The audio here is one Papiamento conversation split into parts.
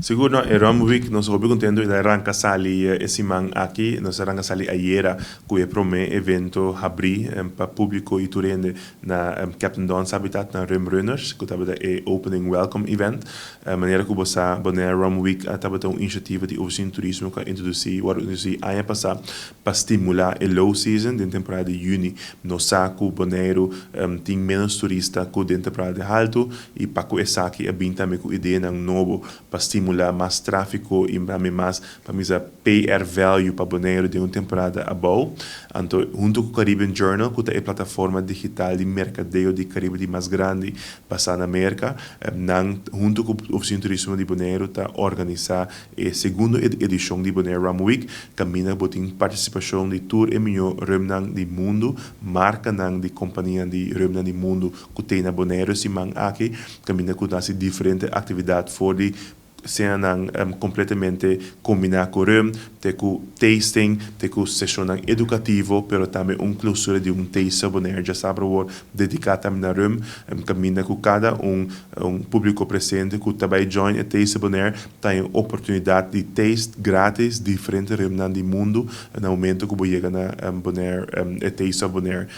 Sigur no, e Rum Week nos hopi contento y arranca sali e siman aki, nos arranca sali ayera cu e prome evento habri pa publico y tur hende na Captain Don's Habitat na Rum Runners, cu tabata e opening welcome event. Manera cu bo sa, Bonaire Rum Week tabata un iniciativa di Oficina di Turismo cu a introduci, word introduci aña pasa pa stimula e low season den temporada di juni. Nos sa cu Bonaire tin menos turista cu den temporada di halto y pa cu esaki a bin tambe cu ideanan nobo pa stimula mas trafico y tambe mas pa misa PR value pa Bonaire den un temporada abou. Anto, hunto cu Caribbean Journal, cu ta e plataforma digital di mercadeo di Caribe di mas grandi basa na America, nan hunto cu Oficina di Turismo di Bonaire ta organisa e segundo edicion di Bonaire Rum Week, caminda bo tin participacion di tur e miho rumnan di mundo, marcanan di compania di rumnan di mundo cu tin na Bonaire siman aki, caminda cu ta diferente actividad for di sean completamente combina cu rum, te cu tasting, te cu session educativo, pero tambe un clausura di un taste Bonaire djasabra dedica tambe na rum, caminda cu cada un publico presente cu tambe join e Taste Bonaire, tin oportunidad di taste gratis diferente rum di mundo na momento cu yega na Bonaire, e Taste of Bonaire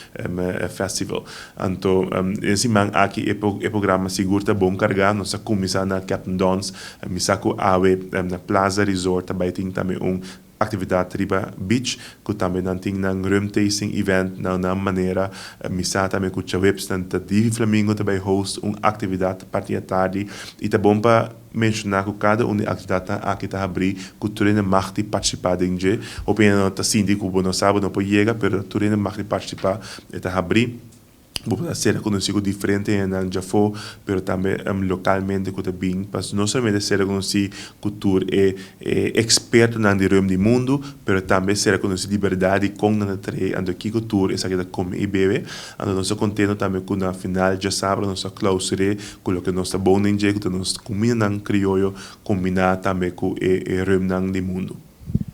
Festival. Anto, e siman aki e programa sigur ta bon carga, nos a cuminsa na Captain Don's, mi sa cu awe na Plaza Resort tambe tin tambe un actividad riba beach, cu tambe nan tin nan rum tasting event na manera. Mi sa tambe cu djaweps nan ta Divi Flamingo tambe host un actividad parti atardi y ta bon pa menciona cu cada un di actividad aki ta habri cu tur hende mag di participa den dje. Hopi no ta sinti cu no sabi no por yega, pero tur hende mag di participa, ta habri. Bo por ser conoci cu diferente hendenan djafo, pero tambe localmente cu ta bin, pa no solamente ser conoci cu tur e expertonan di rum di mundo, pero tambe ser conoci di berdad con nan ta traha, anto kico tur esaki ta come y bebe. Anto nos ta contento tambe cu na final djasabra nos a clausura cu loke nos ta bon den dje, cu nos cumindanan crioyo combina tambe cu e rumnan di mundo.